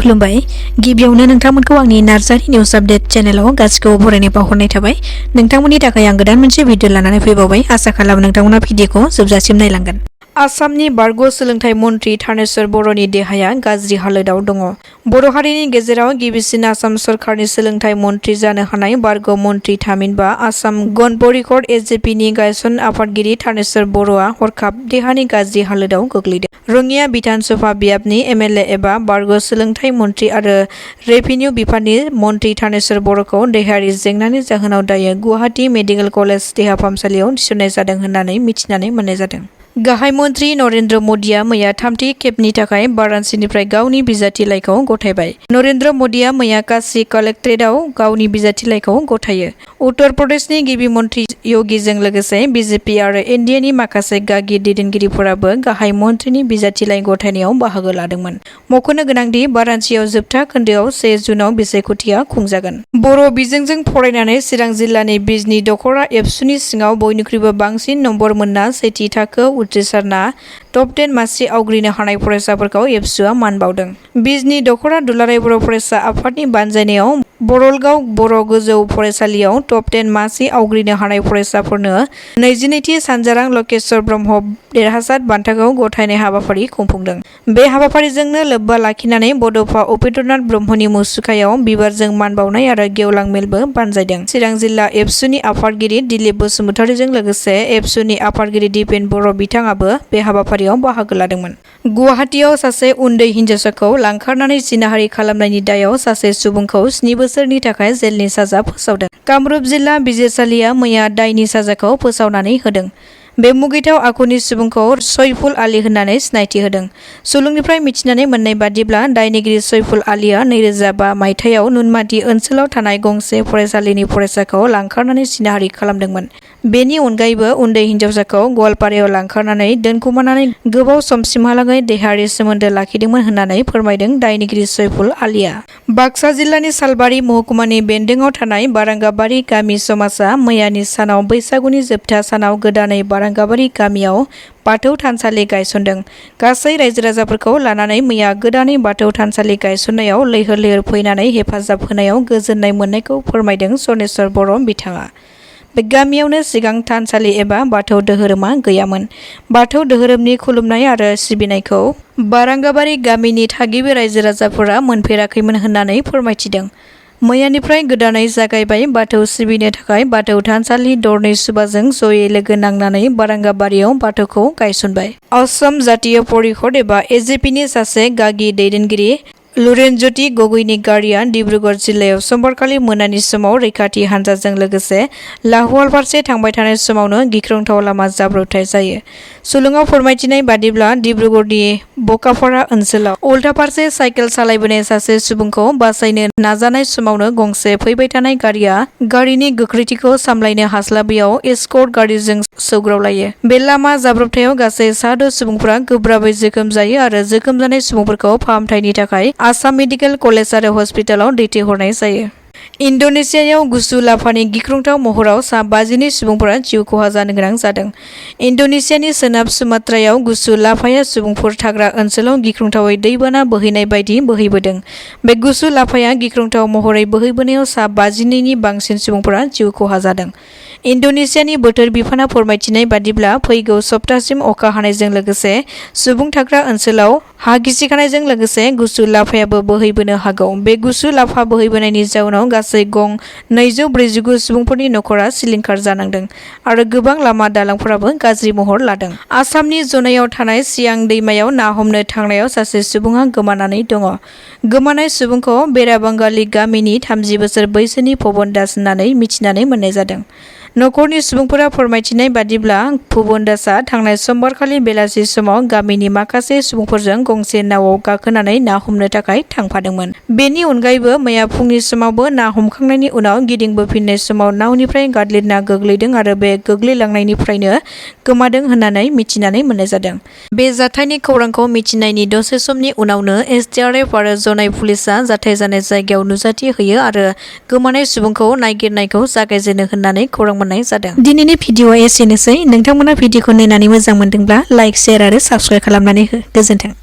खुलुमबाय गिबियावनो नोंथांमोनखौ आंनि नार्जारी निउज आपडेट चेनेलाव गासिखौबो बरायनाय बावहरनाय थाबाय। नोंथांमोननि थाखाय आं गोदान मोनसे भिडिअ लानानै फैबावबाय। आसा खालामो नोंथांमोना भिडिअखौ जोबजासिम नायलांगोन। आसामनि बारग' सोलोंथाइ मन्थ्रि थानेश्वर बर'नि देहाया गाज्रि हालोदाव दङ। बर' हारिनि गेजेराव गिबिसिन आसाम सरकारनि सोलोंथाइ मन्थ्रि जानो हानाय बारग' मन्थ्रि थामहिनबा आसाम गण परिषद एसजिपिनि गायसन आफादगिरि थानेश्वर बर'आ हरखाब देहानि गाज्रि हालोदाव गोग्लैदों। रङिया बिधान सभा बियाबनि एमएलए एबा बारग' सोलोंथाइ मन्थ्रि आरो रेभिनिउ बिफाननि मन्थ्रि थानेश्वर बर'खौ देहायारि जेंनानि जाहोनाव दायो गुवाहाटी मेडिकेल कलेज देहा फाहामसालियाव थिसननाय जादों होननानै मिथिनानै मोननाय जादों। गाहाय मन्थ्रि नरेन्द्र मदिया मैया थामथि खेबनि थाखाय वाराणसीनिफ्राय गावनि बिजाथिलाइखौ गथायबाय। नरेन्द्र मदिया मैया काशी कलेक्ट्रेटआव गावनि बिजाथिलाइखौ गथायो। उत्तर प्रदेशनि गिबि मन्थ्रि योगीजों लोगोसे बिजेपि आरो एनडिएनि माखासे गागि दैदेनगिरिफोराबो गाहाय मन्थ्रिनि बिजाथिलाइ गथायनायाव बाहागो लादोंमोन। मख'नो गोनांदि वाराणसीयाव जोबथा खोन्दोआव 1 जुनाव बिसायख'थिया खुंजागोन। बर' बिजोंजों फरायनानै चिरां जिल्लानि बिजनी दख'रा एबसुनि सिङाव बयनिख्रुइबो बांसिन नम्बर मोनना सेथि थाखो उथ्रिसारना टप 10 मासि आवग्रिनो हानाय फरायसाफोरखौ एबसुआ मान बावदों। बिजनी दख'रा दुलाराय बर' फरायसा आफादनि बानजायनायाव बरलगाव बर' गोजौ फरायसालियाव टप 10 मासि आवग्रिनो हानाय फरायसाफोरनो 22थि सानजारां लकेश्वर ब्रह्म देरहासार बान्थाखौ गथायनाय हाबाफारि खुंफुंदों। बे हाबाफारिजोंनो लोब्बा लाखिनानै बड'फा उपेन्द्रनाथ ब्रह्मनि मुसुखायाव बिबारजों मान बावनाय आरो गेवलां मेलबो बानजायदों। चिरां जिल्ला एबसुनि आफादगिरि दिलीप बसुमतारीजों लोगोसे एबसुनि आफादगिरि दिपेन बर' बिथाङाबो बे हाबाफारियाव बाहागो लादोंमोन। गुवाहाटीयाव सासे उन्दै हिनजावसाखौ लांखारनानै जिनाहारि खालामनायनि दायाव सासे सुबुंखौ 7 बोसोरनि थाखाय जेलनि साजा फोसावदों। कामरुप जिल्ला बिजिरसालिया मैया दायनि साजाखौ फोसावनानै होदों। बे मुगैथाव आखुनि सुबुंखौ सैफुल आली होननानै सिनायथि होदों। सुलुंनिफ्राय मिथिनानै मोननाय बादिब्ला दायनिगिरि सैफुल आलीआ 2005 मायथाइयाव नुनमाथि ओनसोलाव थानाय गंसे फरायसालिनि फरायसाखौ लांखारनानै जिनाहारि खालामदोंमोन। बेनि अनगायैबो उन्दै हिनजावसाखौ गवालपारायाव लांखारनानै दोनखुमानानै गोबाव समसिमहालागै देहायारि सोमोन्दो लाखिदोंमोन होननानै फोरमायदों दायनिगिरि सैफुल आलीआ। बाक्सा जिल्लानि सालबारि महकुमानि बेन्दोंआव थानाय बारांगाबारि गामि समाजा मैयानि सानाव बैसागुनि जोबथा सानाव गोदानै बारांगाबारि गामियाव बाथौ थानसालि गायसनदों। गासै रायजो राजाफोरखौ लानानै मैया गोदानै बाथौ थानसालि गायसननायाव लैहोर लैहोर फैनानै हेफाजाब होनायाव गोजोननाय मोननायखौ फोरमायदों सनेश्वर बर' बिथाङा। बे गामियावनो सिगां थानसालि एबा बाथौ धोरोमा गैयामोन। बाथौ धोरोमनि खुलुमनाय आरो सिबिनायखौ बारांगाबारि गामिनि थागिबि रायजो राजाफोरा मोनफेराखैमोन होननानै फोरमायथिदों। मैयानिफ्राय गोदानै जागायबाय बाथौ सिबिनो थाखाय बाथौ थानसालि दरनै सुबाजों जयै लोगो नांनानै बारांगाबारियाव बाथौखौ गायसनबाय। आसाम जातीय परिषद एबा एसजिपिनि सासे गागि दैदेनगिरि लुरेनज्योति गगैनि गारिया डिब्रुगड़ जिल्लायाव समबारखालि मोनानि समाव रैखाथि हानजाजों लोगोसे लाहुवाल फारसे थांबाय थानाय समावनो गिख्रंथाव लामा जाब्रबथाय जायो। सुलुङाव फोरमायथिनाय बादिब्ला डिब्रुगड़नि बकापारा ओनसोलाव उल्था फारसे साइकेल सालायबोनाय सासे सुबुंखौ बासायनो नाजानाय समावनो गंसे फैबाय थानाय गारिया गारिनि गोख्रैथिखौ सामलायनो हास्लाबैयाव एस्कर्ट गारिजों सौग्रावलायो। बे लामा जाब्रबथायाव गासै 6 सुबुंफोरा गोब्राबै जोखोम जायो आरो जोखोम जानाय सुबुंफोरखौ फाहामथायनि थाखाय आसाम मेडिकेल कलेज आरो हस्पिटालाव दैथायहरनाय जायो। इन्ड'नेसियायाव गुसु लाफानि गिख्रंथाव महराव सा 52 सुबुंफोरा जिउ खहा जानो गोनां जादों। इन्ड'नेसियानि सोनाब सुमात्रायाव गुसु लाफाया सुबुंफोर थाग्रा ओनसोलाव गिख्रंथावै दैबाना बोहैनाय बायदि बोहैबोदों। बे गुसु लाफाया गिख्रंथाव महरै बोहैबोनायाव सा 52नि बांसिन सुबुंफोरा जिउ खहा जादों। इन्ड'नेसियानि बोथोर बिफाना फोरमायथिनाय बादिब्ला फैगौ सप्तासिम अखा हानायजों लोगोसे सुबुं थाग्रा ओनसोलाव हा गिसिखानायजों लोगोसे गुसु लाफायाबो बोहैबोनो हागौ। बे गुसु लाफा बोहैबोनायनि जाउनाव गासै गं 249 सुबुंफोरनि नखरा सिलिंखार जानांदों आरो गोबां लामा दालांफोराबो गाज्रि महर लादों। आसामनि जनायाव थानाय सियां दैमायाव ना हमनो थांनायाव सासे सुबुङा गोमानानै दङ। गोमानाय सुबुंखौ बेराबांगालि गामिनि 30 बोसोर बैसोनि भुबन दास होननानै मिथिनानै मोननाय जादों। नखरनि सुबुंफोरा फोरमायथिनाय बादिब्ला भुबन दासआ थांनाय समबारखालि बेलासि समाव गामिनि माखासे सुबुंफोरजों गंसे नावआव गाखोनानै ना हमनो थाखाय थांफादोंमोन। बेनि अनगायैबो मैया फुंनि समावबो ना हमखांनायनि उनाव गिदिंबोफिननाय समाव नावनिफ्राय गादलिनना गोग्लैदों आरो बे गोग्लैलांनायनिफ्रायनो गोमादों होननानै मिथिनानै मोननाय जादों। बे जाथायनि खौरांखौ मिथिनायनि दसे समनि उनावनो एसडीआरएफ आरो जनाय पुलिसआ जाथाय जानाय जायगायाव नुजाथि होयो आरो गोमानाय सुबुंखौ नागिरनायखौ जागायजेनो होननानै खौरां मोननाय जादों। दिनैनि भिडिअआ एसेनोसै। नोंथांमोना भिडिअखौ नायनानै मोजां मोनदोंब्ला लाइक, शेयार आरो साबस्क्राइब खालामनानै हो। गोजोन्थों।